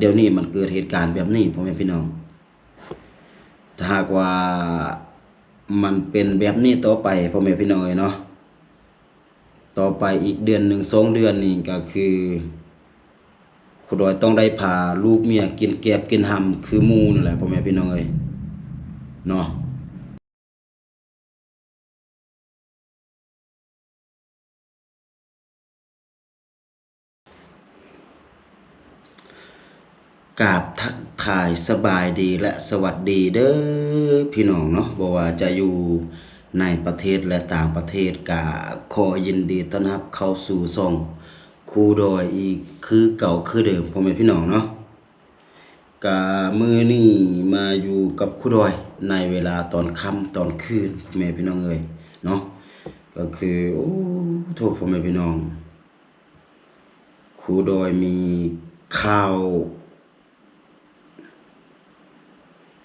ດຽວນີ້ມັນເກີດເຫດການແບບນີ້ ພໍ່ແມ່ພີ່ນ້ອງ. ຖ້າຫາກວ່າມັນເປັນແບບນີ້ຕໍ່ໄປ ພໍ່ແມ່ພີ່ນ້ອງເອີຍເນາະ, ຕໍ່ໄປອີກເດືອນໜຶ່ງສອງເດືອນນີ້ ກໍຄືຄູດອຍຕ້ອງໄດ້ພາລູກເມຍກິນແກບກິນຫຳຄືໝູ່ນັ້ນແຫຼະ ພໍ່ແມ່ພີ່ນ້ອງເອີຍເນາະ. ກາບທັກທາຍສະບາຍດີ ແລະ ສະຫວັດດີເດີພີ່ນ້ອງເນາະ, ບໍ່ວ່າຈະຢູ່ໃນປະເທດ ແລະ ຕ່າງປະເທດ ກະຂໍຍິນດີຕ້ອນຮັບເຂົ້າສູ່ຊ່ອງຄູດອຍອີກຄືເກົ່າຄືເດີມ ພໍ່ແມ່ພີ່ນ້ອງເນາະ. ກະມື້ນີ້ມາຢູ່ກັບຄູດອຍໃນເວລາຕອນຄ່ຳຕອນຄືນ ພໍ່ແມ່ພີ່ນ້ອງເອີຍເນາະ. ກໍຄື ໂອ້ ໂທດ ພໍ່ແມ່ພີ່ນ້ອງ, ຄູດອຍມີຂ່າວ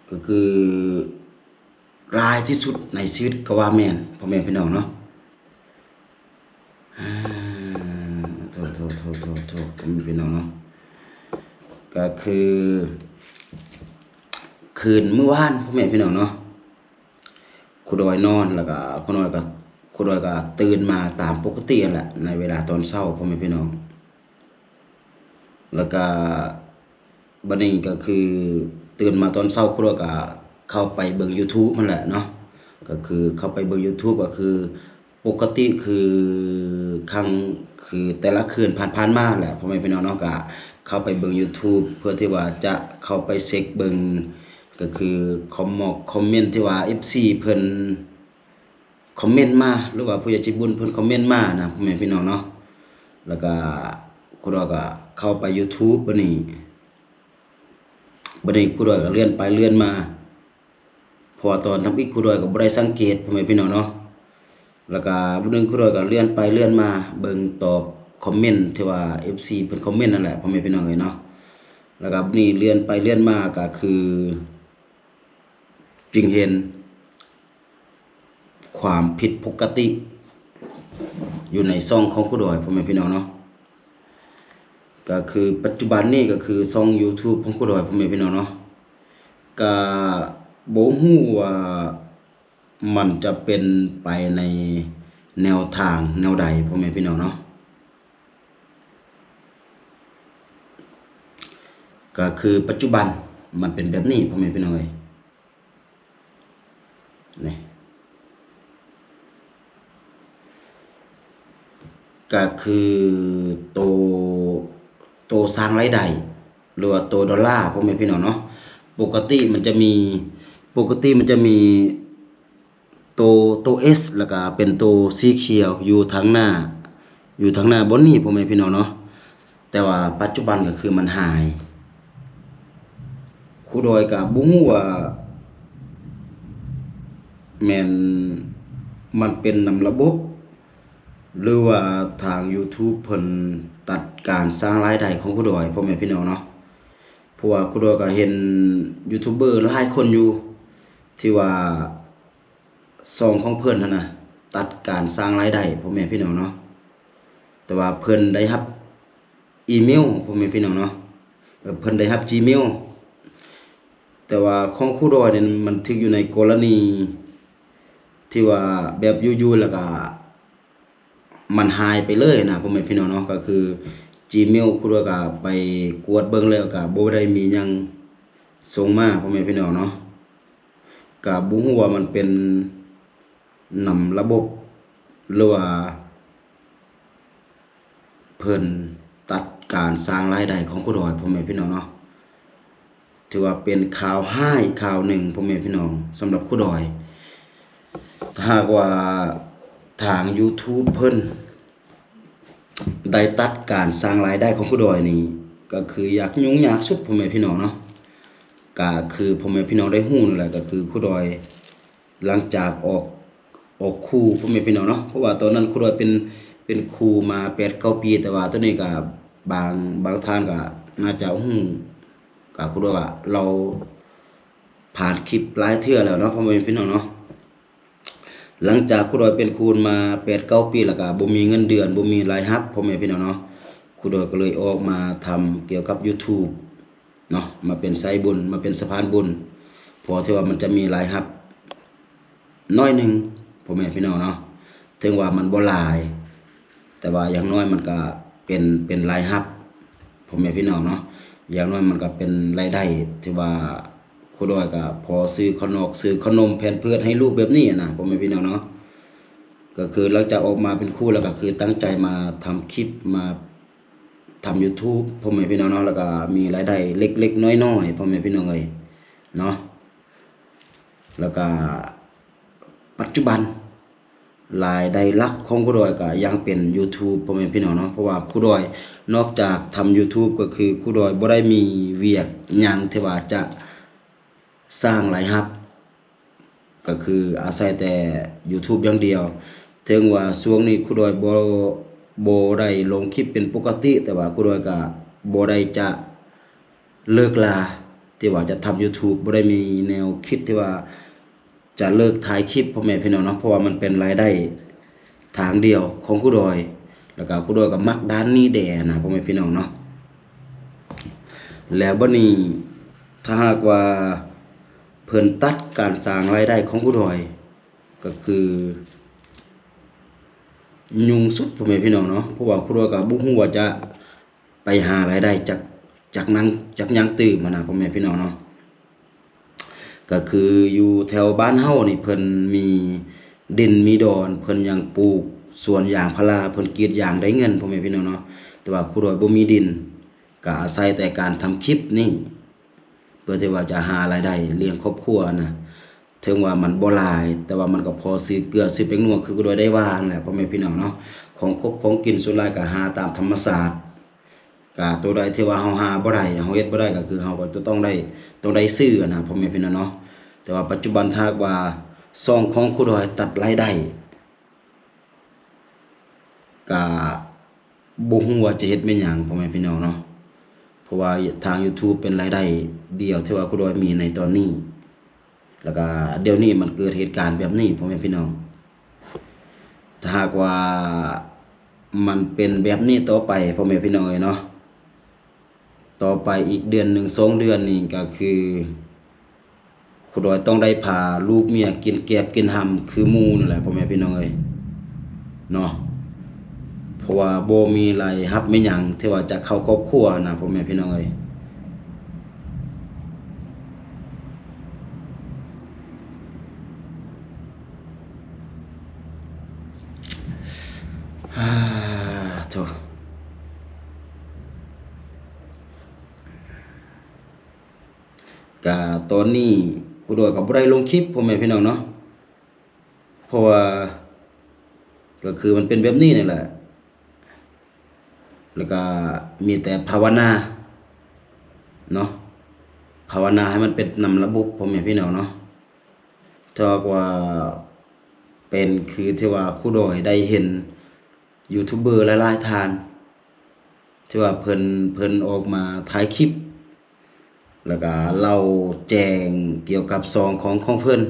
ກໍຄື ຫຼາຍທີ່ສຸດໃນຊີວິດກໍວ່າແມ່ນ ພໍ່ແມ່ພີ່ນ້ອງເນາະ. ອາ ໂທດໆໆໆ ພໍ່ແມ່ພີ່ນ້ອງເນາະ, ກໍຄືຄືນມື້ວານ ພໍ່ແມ່ພີ່ນ້ອງເນາະ, ຄູດອຍນອນ ແລ້ວກໍຄູດອຍກໍ ຄູດອຍກໍຕື່ນມາຕາມປົກກະຕິຫັ້ນແຫຼະ ໃນເວລາຕອນເຊົ້າ ພໍ່ແມ່ພີ່ນ້ອງ. ແລ້ວກໍ ບັດນີ້ກໍຄືຕື່ນມາຕອນເຊົ້າ ຄູດອຍກໍເຂົ້າໄປເບິ່ງ YouTube ຫັ້ນແຫຼະເນາະ, ກໍຄືເຂົ້າໄປເບິ່ງ YouTube ກໍຄືປົກກະຕິ ຄືຄັ້ງ ຄືແຕ່ລະຄືນຜ່ານໆມາແຫຼະ ພໍ່ແມ່ພີ່ນ້ອງເນາະ, ກໍເຂົ້າໄປເບິ່ງ YouTube ເພື່ອທີ່ວ່າຈະເຂົ້າໄປເຊັກເບິ່ງ ກໍຄືຄອມເມັນ ຄອມເມັນທີ່ວ່າ ເອັຟຊີ ເພິ່ນ ຄອມເມັນມາ ຫຼືວ່າຜູ້ໃຫຍ່ໃຈບຸນເພິ່ນຄອມເມັນມານະ ພໍ່ແມ່ພີ່ນ້ອງເນາະ. ແລ້ວກະຄູດອຍກະເຂົ້າໄປ YouTube ບັດນີ້ ບັດນີ້ຄູດອຍກະເລື່ອນໄປເລື່ອນມາ ເພາະວ່າຕອນທຳອິດຄູດອຍກະບໍ່ໄດ້ສັງເກດ ພໍ່ແມ່ພີ່ນ້ອງເນາະ. ແລ້ວກະມື້ໜຶ່ງຄູດອຍກະເລື່ອນໄປເລື່ອນມາເບິ່ງຕອບຄອມເມັນທີ່ວ່າ ເອັຟຊີ ເພິ່ນຄອມເມັນນັ້ນແຫຼະ ພໍ່ແມ່ພີ່ນ້ອງເອີຍເນາະ. ແລ້ວກະບັດນີ້ເລື່ອນໄປເລື່ອນມາກະຄື ຈຶ່ງເຫັນຄວາມຜິດປົກກະຕິຢູ່ໃນຊ່ອງຂອງຄູດອຍ ພໍ່ແມ່ພີ່ນ້ອງເນາະ. ກໍຄືປັດຈຸບັນນີ້ກໍຄືຊ່ອງ YouTube ຂອງຄູດອຍ ພໍ່ແມ່ພີ່ນ້ອງເນາະ, ກໍບໍ່ຮູ້ວ່າມັນຈະເປັນໄປໃນແນວທາງແນວໃດ ພໍ່ແມ່ພີ່ນ້ອງເນາະ. ກໍຄືປັດຈຸບັນມັນເປັນແບບນີ້ ພໍ່ແມ່ພີ່ນ້ອງເອີຍ. ນີ້ ກະຄືໂຕ ໂຕສ້າງລາຍໄດ້ ຫຼືວ່າໂຕດອນລາ ພໍ່ແມ່ພີ່ນ້ອງເນາະ. ປົກກະຕິມັນຈະມີ ປົກກະຕິມັນຈະມີໂຕ ໂຕ S ແລ້ວກະເປັນໂຕສີຂຽວຢູ່ທາງໜ້າ ຢູ່ທາງໜ້າບ່ອນນີ້ ພໍ່ແມ່ພີ່ນ້ອງເນາະ. ແຕ່ວ່າປັດຈຸບັນກໍຄືມັນຫາຍ. ຄູດອຍກໍບໍ່ຮູ້ວ່າແມ່ນມັນເປັນນຳລະບົບ ຫຼືວ່າທາງ YouTube ເພິ່ນຕັດການສ້າງລາຍໄດ້ຂອງຄູດອຍ ພໍ່ແມ່ພີ່ນ້ອງເນາະ. ເພາະວ່າຄູດອຍກໍເຫັນຢູທູບເບີຫຼາຍຄົນຢູ່ ທີ່ວ່າ ຊ່ອງຂອງເພິ່ນຫັ້ນນະ ຕັດການສ້າງລາຍໄດ້ ພໍ່ແມ່ພີ່ນ້ອງເນາະ. ແຕ່ວ່າເພິ່ນໄດ້ຮັບອີເມວ ພໍ່ແມ່ພີ່ນ້ອງເນາະ, ເອີ ເພິ່ນໄດ້ຮັບ Gmail. ແຕ່ວ່າຂອງຄູດອຍນີ້ມັນຖືກຢູ່ໃນກໍລະນີທີ່ວ່າແບບຢູ່ໆ ແລ້ວກະ ມັນຫາຍໄປເລີຍນະ ພໍ່ແມ່ພີ່ນ້ອງເນາະ. ກໍຄື Gmail ຄູດອຍກະໄປກວດເບິ່ງແລ້ວກະບໍ່ໄດ້ມີຫຍັງສົ່ງມາ ພໍ່ແມ່ພີ່ນ້ອງເນາະ. ກະບໍ່ຮູ້ວ່າມັນເປັນນຳລະບົບ ຫຼືວ່າເພິ່ນຕັດການສ້າງລາຍໄດ້ຂອງຄູດອຍ ພໍ່ແມ່ພີ່ນ້ອງເນາະ. ຖືວ່າເປັນຂ່າວຮ້າຍຂ່າວໜຶ່ງ ພໍ່ແມ່ພີ່ນ້ອງ ສຳລັບຄູດອຍ. ຖ້າຫາກວ່າທາງ YouTube ເພິ່ນໄດ້ຕັດການສ້າງລາຍໄດ້ຂອງຄູດອຍນີ້ ກໍຄືຢາກຫຍຸ້ງຍາກສຸດ ພໍ່ແມ່ພີ່ນ້ອງເນາະ. ກໍຄືພໍ່ແມ່ພີ່ນ້ອງໄດ້ຮູ້ນັ້ນແຫຼະ ກໍຄືຄູດອຍ ຫຼັງຈາກອອກ ອອກຄູ່ ພໍ່ແມ່ພີ່ນ້ອງເນາະ, ເພາະວ່າຕອນນັ້ນຄູດອຍເປັນ ເປັນຄູ່ມາແປດເກົ້າປີ, ແຕ່ວ່າຕອນນີ້ກະບາງ ບາງທ່ານກະໜ້າຈະຮູ້ ກະຄູດອຍກະເລົ່າຜ່ານຄລິບຫຼາຍເທື່ອແລ້ວເນາະ ພໍ່ແມ່ພີ່ນ້ອງເນາະ. ຫຼັງຈາກຄູດອຍເປັນຄູ່ມາແປດເກົ້າປີ ແລ້ວກະບໍ່ມີເງິນເດືອນ ບໍ່ມີລາຍຮັບ ພໍ່ແມ່ພີ່ນ້ອງເນາະ, ຄູດອຍກໍເລີຍອອກມາທຳກ່ຽວກັບ YouTube ເນາະ ມາເປັນສາຍບຸນ ມາເປັນສະພານບຸນ ພໍທີ່ວ່າມັນຈະມີລາຍຮັບໜ້ອຍໜຶ່ງ ພໍ່ແມ່ພີ່ນ້ອງເນາະ. ເຖິງວ່າມັນບໍ່ຫຼາຍ ແຕ່ວ່າຢ່າງໜ້ອຍມັນກະເປັນ ເປັນລາຍຮັບ ພໍ່ແມ່ພີ່ນ້ອງເນາະ. ຢ່າງໜ້ອຍມັນກະເປັນລາຍໄດ້ທີ່ວ່າຄູດອຍກະພໍຊື້ເຂົ້ານອກ ຊື້ເຂົ້າໜົມ ແພມເພີດໃຫ້ລູກແບບນີ້ນະ ພໍ່ແມ່ພີ່ນ້ອງເນາະ. ກະຄືຫຼັງຈາກອອກມາເປັນຄູແລ້ວ ກະຄືຕັ້ງໃຈມາທຳຄລິບ ມາ ທຳ YouTube ພໍ່ແມ່ພີ່ນ້ອງເນາະ ແລ້ວກະມີລາຍໄດ້ເລັກໆນ້ອຍໆ ພໍ່ແມ່ພີ່ນ້ອງເອີຍເນາະ. ແລ້ວກະປັດຈຸບັນລາຍໄດ້ຫຼັກຂອງຄູດອຍກະຍັງເປັນ YouTube ພໍ່ແມ່ພີ່ນ້ອງເນາະ. ເພາະວ່າຄູດອຍນອກຈາກທຳ YouTube ກະຄືຄູດອຍບໍ່ໄດ້ມີວຽກຫຍັງທີ່ວ່າຈະສ້າງລາຍຮັບ ກະຄືອາໄສແຕ່ YouTube ຢ່າງດຽວ. ເຖິງວ່າຊ່ວງນີ້ຄູດອຍບໍ່ ບໍ່ໄດ້ລົງຄລິບເປັນປົກກະຕິ ແຕ່ວ່າຄູດອຍກະບໍ່ໄດ້ຈະເລີກລາທີ່ວ່າຈະທຳ YouTube ບໍ່ໄດ້ມີແນວຄິດທີ່ວ່າຈະເລີກຖ່າຍຄລິບ ພໍ່ແມ່ພີ່ນ້ອງເນາະ. ເພາະວ່າມັນເປັນລາຍໄດ້ ທາງດຽວຂອງຄູດອຍ ແລ້ວກະຄູດອຍກະມັກດ້ານນີ້ແດ່ນະ ພໍ່ແມ່ພີ່ນ້ອງເນາະ. ແລ້ວບັດນີ້ຖ້າຫາກວ່າເພິ່ນຕັດການສ້າງລາຍໄດ້ຂອງຄູດອຍ ກະຄືຫຍຸ້ງສຸດ ພໍ່ແມ່ພີ່ນ້ອງເນາະ. ເພາະວ່າຄູດອຍກະບໍ່ຮູ້ວ່າຈະ ໄປຫາລາຍໄດ້ຈາກ ຈາກນັ້ນ ຈາກຫຍັງຕື່ມຫັ້ນນະ ພໍ່ແມ່ພີ່ນ້ອງເນາະ. ກະຄືຢູ່ແຖວບ້ານເຮົານີ້ ເພິ່ນມີດິນມີດອນ ເພິ່ນຍັງປູກສວນຢາງພາລາ ເພິ່ນກຣີດຢາງໄດ້ເງິນ ພໍ່ແມ່ພີ່ນ້ອງເນາະ. ແຕ່ວ່າຄູດອຍບໍ່ມີດິນ ກະອາໄສແຕ່ການທຳຄລິບນີ້ ເພື່ອທີ່ວ່າຈະຫາລາຍໄດ້ລ້ຽງຄອບຄົວນະ. ເຖິງວ່າມັນບໍ່ຫຼາຍ ແຕ່ວ່າມັນກໍພໍຊື້ເກືອຊື້ແປ້ງນົວ ຄືຄູດອຍໄດ້ວ່າຫັ້ນແຫຼະ ພໍ່ແມ່ພີ່ນ້ອງເນາະ. ຂອງຄົບຂອງກິນສ່ວນຫຼາຍກໍຫາຕາມທຳມະຊາດ ກະໂຕໃດທີ່ວ່າເຮົາຫາບໍ່ໄດ້ ເຮົາເຮັດບໍ່ໄດ້ ກໍຄືເຮົາກໍຈະຕ້ອງໄດ້ ຕ້ອງໄດ້ຊື້ນະ ພໍ່ແມ່ພີ່ນ້ອງເນາະ. ແຕ່ວ່າປັດຈຸບັນຖ້າຫາກວ່າຊ່ອງຂອງຄູດອຍຕັດລາຍໄດ້ ກະບໍ່ຮູ້ວ່າຈະເຮັດແມ່ນຫຍັງ ພໍ່ແມ່ພີ່ນ້ອງເນາະ. ເພາະວ່າທາງ YouTube ເປັນລາຍໄດ້ດຽວທີ່ວ່າຄູດອຍມີໃນຕອນນີ້ ແລ້ວກະດຽວນີ້ມັນເກີດເຫດການແບບນີ້ ພໍ່ແມ່ພີ່ນ້ອງ. ຖ້າຫາກວ່າມັນເປັນແບບນີ້ຕໍ່ໄປ ພໍ່ແມ່ພີ່ນ້ອງເອີຍເນາະ ຕໍ່ໄປອີກເດືອນໜຶ່ງສອງເດືອນນີ້ ກໍຄືຄູດອຍຕ້ອງໄດ້ພາລູກເມຍກິນແກບກິນຫຳຄືໝູ່ນັ້ນແຫຼະ ພໍ່ແມ່ພີ່ນ້ອງເອີຍເນາະ. ເພາະວ່າບໍ່ມີລາຍຮັບແມ່ນຫຍັງທີ່ວ່າຈະເຂົ້າຄອບຄົວນະ ພໍ່ແມ່ພີ່ນ້ອງເອີຍ. ໂທ້ ກະຕອນນີ້ຄູດອຍກໍບໍ່ໄດ້ລົງຄລິບ ພໍ່ແມ່ພີ່ນ້ອງເນາະ ເພາະວ່າ ກໍຄືມັນເປັນແບບນີ້ນີ້ແຫຼະ. ແລ້ວກະມີແຕ່ພາວະນາເນາະ ພາວະນາໃຫ້ມັນເປັນນຳລະບົບ ພໍ່ແມ່ພີ່ນ້ອງເນາະ. ຖ້າຫາກວ່າເປັນຄືທີ່ວ່າຄູດອຍໄດ້ເຫັນຢູທູບເບີຫຼາຍໆທ່ານ ທີ່ວ່າເພິ່ນ ເພິ່ນອອກມາຖ່າຍຄລິບ ແລ້ວກະເລົ່າແຈ້ງກ່ຽວກັບຊ່ອງຂອງ ຂອງເພິ່ນ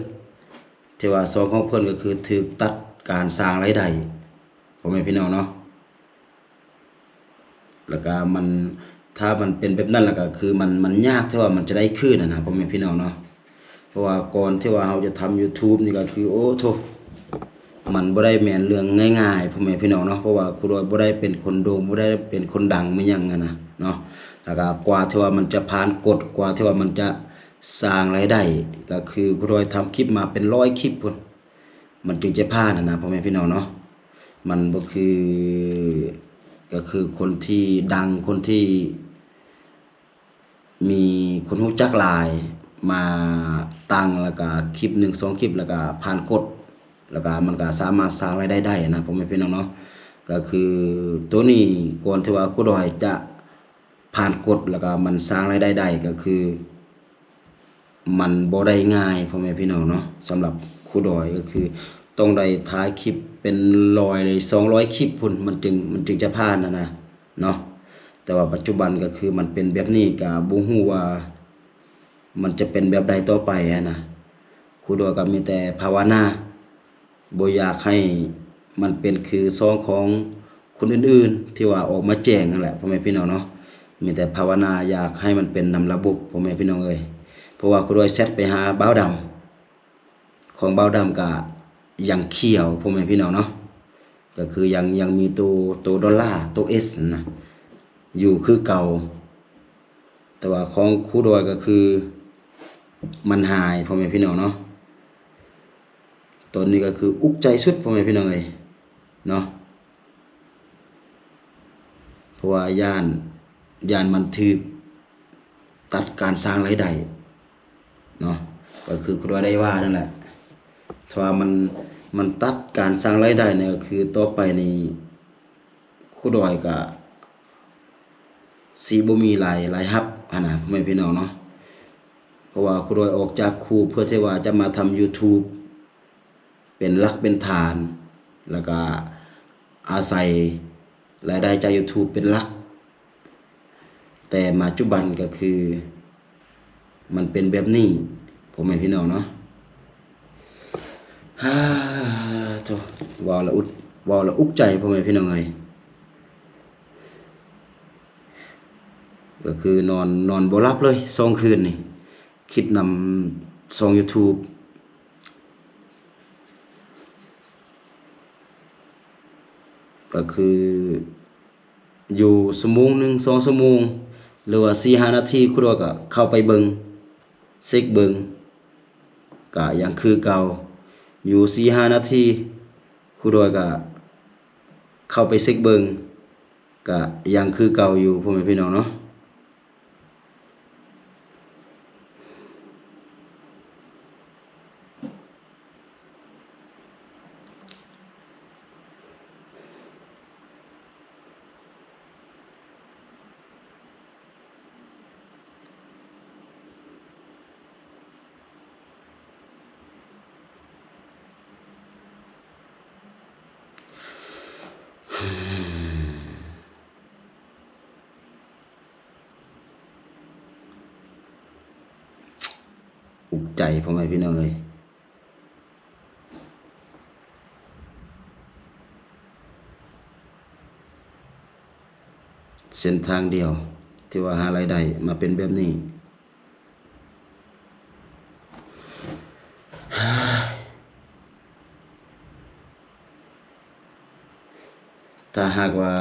ທີ່ວ່າຊ່ອງຂອງເພິ່ນກໍຄືຖືກຕັດການສ້າງລາຍໄດ້ ພໍ່ແມ່ພີ່ນ້ອງເນາະ. ແລ້ວກະມັນ ຖ້າມັນເປັນແບບນັ້ນແລ້ວກະຄືມັນ ມັນຍາກທີ່ວ່າມັນຈະໄດ້ຄືນຫັ້ນນະ ພໍ່ແມ່ພີ່ນ້ອງເນາະ. ເພາະວ່າກ່ອນທີ່ວ່າເຮົາຈະທຳຢູທູບນີ້ກໍຄື ໂອ້ໂທ້ ມັນບໍ່ໄດ້ແມ່ນເລື່ອງງ່າຍໆ ພໍ່ແມ່ພີ່ນ້ອງເນາະ. ເພາະວ່າຄູດອຍບໍ່ໄດ້ເປັນຄົນໂດ່ງ ບໍ່ໄດ້ເປັນຄົນດັງມາຫຍັງຫັ້ນນະເນາະ. ແລ້ວກະກວ່າທີ່ວ່າມັນຈະຜ່ານກົດ ກວ່າທີ່ວ່າມັນຈະສ້າງລາຍໄດ້ ກໍຄືຄູດອຍທຳຄລິບມາເປັນຮ້ອຍຄລິບພຸ້ນ ມັນຈຶ່ງຈະຜ່ານຫັ້ນນະ ພໍ່ແມ່ພີ່ນ້ອງເນາະ. ມັນບໍ່ຄື ກໍຄືຄົນທີ່ດັງ ຄົນທີ່ ມີຄົນຮູ້ຈັກຫຼາຍມາຕັ້ງ ແລ້ວກະຄລິບໜຶ່ງສອງຄລິບ ແລ້ວກະຜ່ານກົດ ແລ້ວກະມັນກະສາມາດສ້າງລາຍໄດ້ໄດ້ນະ ພໍ່ແມ່ພີ່ນ້ອງເນາະ. ກະຄືໂຕນີ້ກ່ອນທີ່ວ່າຄູດອຍຈະຜ່ານກົດ ແລ້ວກະມັນສ້າງລາຍໄດ້ໄດ້ ກະຄື ມັນບໍ່ໄດ້ງ່າຍ ພໍ່ແມ່ພີ່ນ້ອງເນາະ. ສຳລັບຄູດອຍກໍຄືຕ້ອງໄດ້ຖ່າຍຄລິບເປັນຮ້ອຍສອງຮ້ອຍຄລິບພຸ້ນ ມັນຈຶ່ງ ມັນຈຶ່ງຈະຜ່ານຫັ້ນນະເນາະ. ແຕ່ວ່າປັດຈຸບັນກໍຄືມັນເປັນແບບນີ້ ກໍບໍ່ຮູ້ວ່າມັນຈະເປັນແບບໃດຕໍ່ໄປຫັ້ນນະ. ຄູດອຍກໍມີແຕ່ພາວະນາ ບໍ່ຢາກໃຫ້ມັນເປັນຄືຊ່ອງຂອງຄົນອື່ນໆ ທີ່ວ່າອອກມາແຈ້ງຫັ້ນແຫຼະ ພໍ່ແມ່ພີ່ນ້ອງເນາະ. ມີແຕ່ພາວະນາຢາກໃຫ້ມັນເປັນນຳລະບົບ ພໍ່ແມ່ພີ່ນ້ອງເອີຍ. ເພາະວ່າຄູດອຍແຊັດໄປຫາບ່າວດຳ ຂອງບ່າວດຳກະຍັງຂຽວ ພໍ່ແມ່ພີ່ນ້ອງເນາະ. ກະຄືຍັງ ຍັງມີໂຕ ໂຕດອນລາ ໂຕເອັສຫັ້ນນະ ຢູ່ຄືເກົ່າ. ແຕ່ວ່າຂອງຄູດອຍກະຄືມັນຫາຍ ພໍ່ແມ່ພີ່ນ້ອງເນາະ. ຕອນນີ້ກະຄືອຸກໃຈສຸດ ພໍ່ແມ່ພີ່ນ້ອງເອີຍເນາະ. ເພາະວ່າຢ້ານ ຢ້ານມັນຖືກຕັດການສ້າງລາຍໄດ້ເນາະ. ກະຄືຄູດອຍໄດ້ວ່ານັ້ນແຫຼະ ຖ້າວ່າມັນ ມັນຕັດການສ້າງລາຍໄດ້ນີ້ ກະຄືຕໍ່ໄປນີ້ ຄູດອຍກະຊິບໍ່ມີລາຍ ລາຍຮັບຫັ້ນນະ ພໍ່ແມ່ພີ່ນ້ອງເນາະ. ເພາະວ່າຄູດອຍອອກຈາກຄູເພື່ອທີ່ວ່າຈະມາທຳ YouTube ເປັນຫຼັກເປັນຖານ ແລ້ວກະອາໄສລາຍໄດ້ຈາກ YouTube ເປັນຫຼັກ. ແຕ່ມາຈຸບັນກະຄືມັນເປັນແບບນີ້ ພໍ່ແມ່ພີ່ນ້ອງເນາະ. ຮາ ໂທ້ ເວົ້າແລ້ວອຸດ ເວົ້າແລ້ວອຸກໃຈ ພໍ່ແມ່ພີ່ນ້ອງເອີຍ. ກະຄືນອນ ນອນບໍ່ຫຼັບເລີຍສອງຄືນນີ້ ຄິດນຳຊ່ອງ YouTube. ກະຄືຢູ່ຊົ່ວໂມງໜຶ່ງ ສອງຊົ່ວໂມງ ຫຼືວ່າສີ່ຫ້ານາທີ ຄູດອຍກະເຂົ້າໄປເບິ່ງ ເຊັກເບິ່ງ ກະຍັງຄືເກົ່າ. ຢູ່ສີ່ຫ້ານາທີ ຄູດອຍກະເຂົ້າໄປເຊັກເບິ່ງ ກະຍັງຄືເກົ່າຢູ່ ພໍ່ແມ່ພີ່ນ້ອງເນາະ. ອຸກໃຈ ພໍ່ແມ່ພີ່ນ້ອງເອີຍ. ເສັ້ນທາງດຽວທີ່ວ່າຫາລາຍໄດ້ມາເປັນແບບນີ້. ຖ້າຫາກວ່າ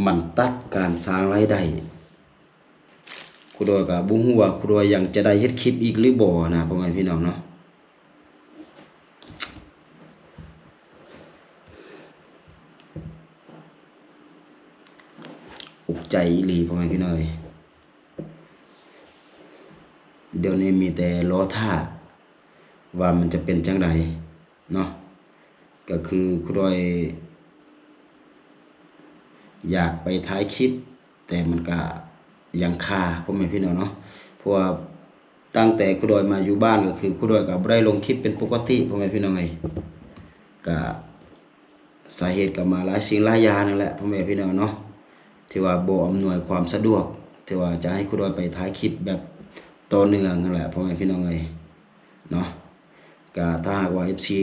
ມັນຕັດການສ້າງລາຍໄດ້ ຄູດອຍກະບໍ່ຮູ້ວ່າຄູດອຍຍັງຈະໄດ້ເຮັດຄລິບອີກຫຼືບໍ່ນະ ພໍ່ແມ່ພີ່ນ້ອງເນາະ. ອຸກໃຈອີ່ຫຼີ ພໍ່ແມ່ພີ່ນ້ອງເອີຍ. ດຽວນີ້ມີແຕ່ລໍຖ້າວ່າມັນຈະເປັນຈັ່ງໃດເນາະ. ກະຄືຄູດອຍຢາກໄປຖ່າຍຄລິບ ແຕ່ມັນກະຍັງຄາ ພໍ່ແມ່ພີ່ນ້ອງເນາະ. ເພາະວ່າຕັ້ງແຕ່ຄູດອຍມາຢູ່ບ້ານ ກະຄືຄູດອຍກະບໍ່ໄດ້ລົງຄລິບເປັນປົກກະຕິ ພໍ່ແມ່ພີ່ນ້ອງເອີຍ. ກະສາເຫດກະມາຫຼາຍສິ່ງຫຼາຍຢ່າງນັ້ນແຫຼະ ພໍ່ແມ່ພີ່ນ້ອງເນາະ ທີ່ວ່າບໍ່ອຳນວຍຄວາມສະດວກ ທີ່ວ່າຈະໃຫ້ຄູດອຍໄປຖ່າຍຄລິບແບບຕໍ່ເນື່ອງຫັ້ນແຫຼະ ພໍ່ແມ່ພີ່ນ້ອງເອີຍເນາະ. ກະຖ້າຫາກວ່າເອັຟຊີ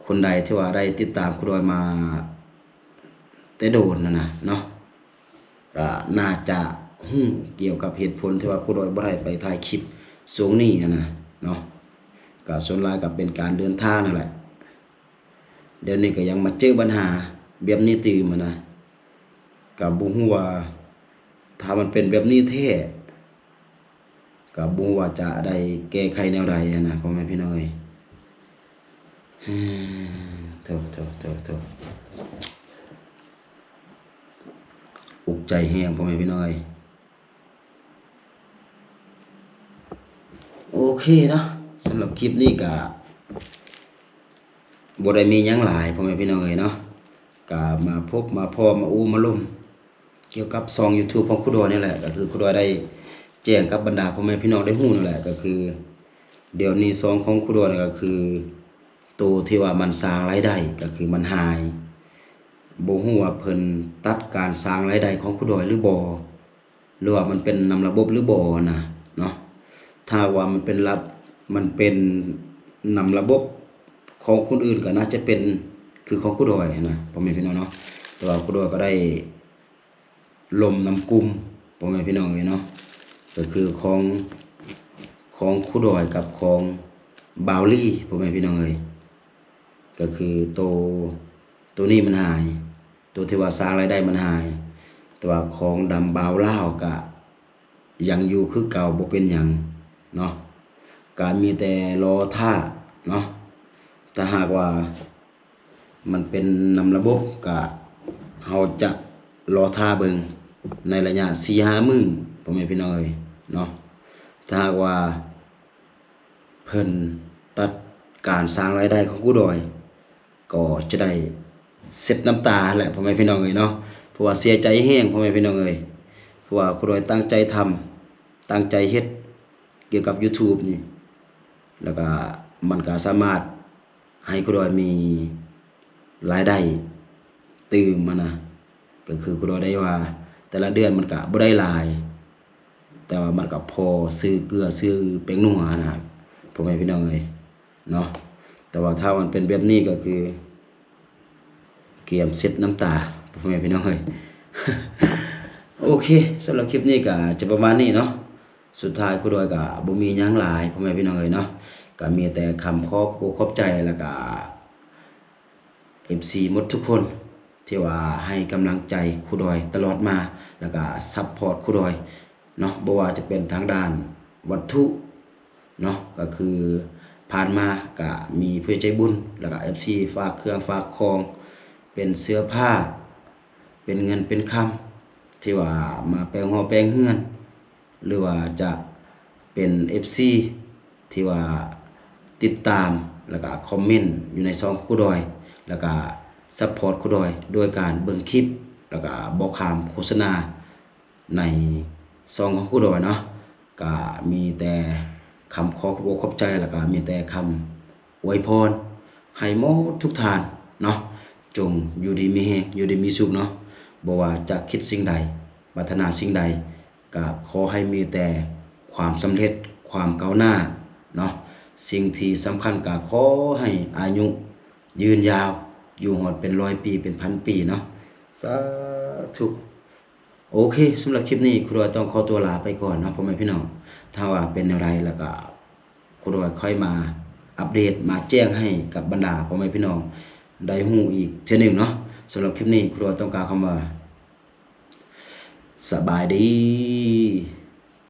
ຄົນໃດທີ່ວ່າໄດ້ຕິດຕາມຄູດອຍມາແຕ່ໂດນຫັ້ນນະເນາະ ກະໜ້າຈະຮູ້ກ່ຽວກັບເຫດຜົນທີ່ວ່າຄູດອຍບໍ່ໄດ້ໄປຖ່າຍຄລິບຊ່ວງນີ້ຫັ້ນນະເນາະ. ກະສ່ວນຫຼາຍກະເປັນການເດີນທາງນັ້ນແຫຼະ. ດຽວນີ້ກະຍັງມາເຈີບັນຫາແບບນີ້ຕື່ມຫັ້ນນະ. ກະບໍ່ຮູ້ວ່າ ຖ້າມັນເປັນແບບນີ້ແທ້ ກະບໍ່ຮູ້ວ່າຈະໄດ້ແກ້ໄຂແນວໃດຫັ້ນນະ ພໍ່ແມ່ພີ່ນ້ອງເອີຍ. ໂທ້ ໂທ້ ໂທ້ ໂທ້ ອຸກໃຈແຮງ ພໍ່ແມ່ພີ່ນ້ອງເອີຍ. ໂອເຄເນາະ ສຳລັບຄລິບນີ້ກະບໍ່ໄດ້ມີຫຍັງຫຼາຍ ພໍ່ແມ່ພີ່ນ້ອງເອີຍເນາະ. ກະມາພົບມາພໍ້ມາອູມາລົມ ກ່ຽວກັບຊ່ອງ YouTube ຂອງຄູດອຍນີ້ແຫຼະ. ກະຄືຄູດອຍໄດ້ແຈ້ງກັບບັນດາພໍ່ແມ່ພີ່ນ້ອງໄດ້ຮູ້ນັ້ນແຫຼະ ກະຄືດຽວນີ້ຊ່ອງຂອງຄູດອຍນີ້ກະຄືໂຕທີ່ວ່າມັນສ້າງລາຍໄດ້ກະຄືມັນຫາຍ. ບໍ່ຮູ້ວ່າເພິ່ນຕັດການສ້າງລາຍໄດ້ຂອງຄູດອຍຫຼືບໍ່ ຫຼືວ່າມັນເປັນນຳລະບົບຫຼືບໍ່ນະເນາະ. ຖ້າຫາກວ່າມັນເປັນລະ ມັນເປັນນຳລະບົບຂອງຄົນອື່ນ ກະໜ້າຈະເປັນຄືຂອງຄູດອຍຫັ້ນນະ ພໍ່ແມ່ພີ່ນ້ອງເນາະ. ແຕ່ວ່າຄູດອຍກະໄດ້ ລົມນ້ຳກຸມ ພໍ່ແມ່ພີ່ນ້ອງເອີຍເນາະ ກໍຄືຂອງ ຂອງຄູດອຍກັບຂອງບ່າວລີ ພໍ່ແມ່ພີ່ນ້ອງເອີຍ ກໍຄືໂຕ ໂຕນີ້ມັນຫາຍ ໂຕທີ່ວ່າສ້າງລາຍໄດ້ມັນຫາຍ ແຕ່ວ່າຂອງດຳບ່າວລາວກະຍັງຢູ່ຄືເກົ່າ ບໍ່ເປັນຫຍັງເນາະ ກະມີແຕ່ລໍຖ້າເນາະ ຖ້າຫາກວ່າ ມັນເປັນນຳລະບົບ ກະເຮົາຈະລໍຖ້າເບິ່ງໃນໄລຍະສີ່ຫ້າມື້ ພໍ່ແມ່ພີ່ນ້ອງເອີຍເນາະ ຖ້າຫາກວ່າເພິ່ນຕັດການສ້າງລາຍໄດ້ຂອງຄູດອຍ ກໍຈະໄດ້ເຊັດນ້ຳຕາຫັ້ນແຫຼະ ພໍ່ແມ່ພີ່ນ້ອງເອີຍເນາະ ເພາະວ່າເສຍໃຈແຮງ ພໍ່ແມ່ພີ່ນ້ອງເອີຍ ເພາະວ່າຄູດອຍຕັ້ງໃຈທຳ ຕັ້ງໃຈເຮັດກ່ຽວກັບ YouTube ນີ້ ແລ້ວກະມັນກະສາມາດ ໃຫ້ຄູດອຍມີລາຍໄດ້ຕື່ມຫັ້ນນະ ກໍຄືຄູດອຍໄດ້ວ່າແຕ່ລະເດືອນມັນກະບໍ່ໄດ້ຫຼາຍ ແຕ່ວ່າມັນກະພໍຊື້ເກືອຊື້ແປ້ງນົວຫັ້ນນະ ພໍ່ແມ່ພີ່ນ້ອງເອີຍເນາະ ແຕ່ວ່າຖ້າມັນເປັນແບບນີ້ກໍຄືກຽມເຊັດນ້ຳຕາ ພໍ່ແມ່ພີ່ນ້ອງເອີຍ ໂອເຄ ສຳລັບຄລິບນີ້ກະຈະປະມານນີ້ເນາະ ສຸດທ້າຍຄູດອຍກະບໍ່ມີຫຍັງຫຼາຍ ພໍ່ແມ່ພີ່ນ້ອງເອີຍເນາະ ກະມີແຕ່ຄຳຂອບອົກຂອບໃຈ ແລ້ວກະ ເອັຟຊີ ໝົດທຸກຄົນ ທີ່ວ່າໃຫ້ກຳລັງໃຈຄູດອຍຕະຫຼອດມາ ແລ້ວກະຊັບພອດຄູດອຍເນາະ ບໍ່ວ່າຈະເປັນທາງດ້ານວັດຖຸເນາະ ກໍຄືຜ່ານມາກະມີຜູ້ໃຫຍ່ໃຈບຸນ ແລ້ວກະ ເອັຟຊີ ຝາກເຄື່ອງຝາກຂອງ ເປັນເສື້ອຜ້າ ເປັນເງິນເປັນຄຳ ທີ່ວ່າມາແປງຫໍແປງເຮືອນ ຫຼືວ່າຈະເປັນເອັຟຊີທີ່ວ່າຕິດຕາມ ແລ້ວກະຄອມເມັນຢູ່ໃນຊ່ອງຄູດອຍ ແລ້ວກະຊັບພອດຄູດອຍໂດຍການເບິ່ງຄລິບ ແລ້ວກະບໍ່ຂ້າມໂຄສະນາໃນຊ່ອງຂອງຄູດອຍເນາະ ກະມີແຕ່ຄຳຂໍຂອບອົກຂອບໃຈ ແລ້ວກະມີແຕ່ຄຳ ອວຍພອນໃຫ້ໝົດທຸກທ່ານເນາະ ຈົ່ງຢູ່ດີມີແຮງ ຢູ່ດີມີສຸກເນາະ ບໍ່ວ່າຈະຄິດສິ່ງໃດ ປາດຖະໜາສິ່ງໃດ ກະຂໍໃຫ້ມີແຕ່ຄວາມສຳເລັດ ຄວາມກ້າວໜ້າເນາະ ສິ່ງທີ່ສຳຄັນກະຂໍໃຫ້ອາຍຸຢືນຍາວ ຢູ່ຮອດເປັນຮ້ອຍປີ ເປັນພັນປີເນາະ ສາທຸ. ໂອເຄ ສຳລັບຄລິບນີ້ຄູດອຍຕ້ອງຂໍຕົວລາໄປກ່ອນເນາະ ພໍ່ແມ່ພີ່ນ້ອງ ຖ້າວ່າເປັນແນວໃດ ແລ້ວກະຄູດອຍຄ່ອຍມາອັບເດດ ມາແຈ້ງໃຫ້ກັບບັນດາພໍ່ແມ່ພີ່ນ້ອງໄດ້ຮູ້ອີກເທື່ອໜຶ່ງເນາະ ສຳລັບຄລິບນີ້ຄູດອຍຕ້ອງກ່າວຄຳວ່າ ສະບາຍດີ.